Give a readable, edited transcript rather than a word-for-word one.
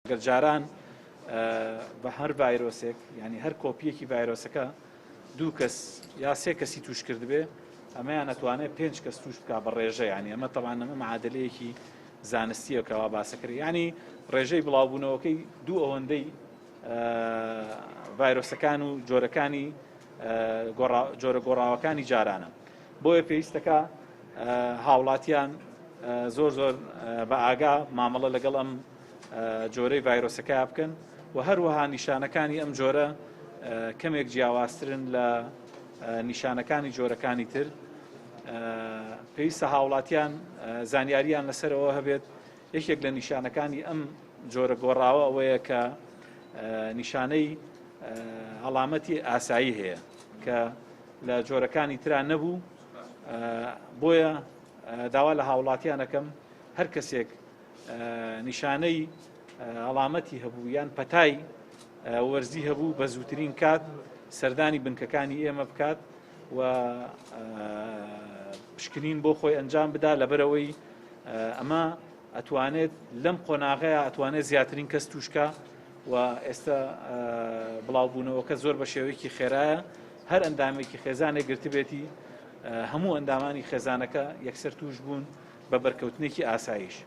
گەر جاران بە هەر ڤایرۆسێک یانی هەر کۆپیەکی ڤایرۆسەکە دوو کەس یا سێ کەسی توش کردبێ ئەمەیان ئەتوانێت پێنج کەس توش بکا بە ڕێژە یانی ئەمە تەبان ئەمە معادلەیەکی زانستیە کەوا باسەکرێ ینی ڕێژەی بڵاوبوونەوەکەی دوو ئەوەندەی ڤایرۆسەکان و جۆرەکانی جۆرە گۆڕاوەکانی جارانە بۆیە پێویستەکە هاوڵاتیان زۆر زۆر بە ئاگا مامەڵە لەگەڵ ئەم جۆرەی ڤایرۆسەکە بکەن و هەروەها نیشانەکانی ئەم جۆرە کەمێک جیاوازترن لە نیشانەکانی جۆرەکانی تر پێویستە هاوڵاتیان زانیاریان لەسەرەوە هەبێت یەکێک لە نیشانەکانی ئەم جۆرە گۆڕاوە ئەوەیە کە نیشانەی هەڵامەتی ئاسایی هەیە کە لە جۆرەکانی ترا نەبوو بۆیە داوا لە هاوڵاتیانەکەم هەر کەسێک نیشانەی هەڵامەتی هەبوو یان پەتای وەرزی هەبوو بە زووترین کات سەردانی بنکەکانی ئێمە بکات و پشکنین بۆ خۆی ئەنجام بدا لەبەرەوەی ئەمە ئەتوانێت لەم قۆناغەیە ئەتوانێت زیاترین کەس توشکە و ئێستا بڵاوبوونەوەکە زۆر بە شێوەیەکی خێرایە هەر ئەندامێکی خێزانێک گرتبێتی هەموو ئەندامانی خێزانەکە یەکسەر توش بوون بە بەرکەوتنێکی ئاساییش.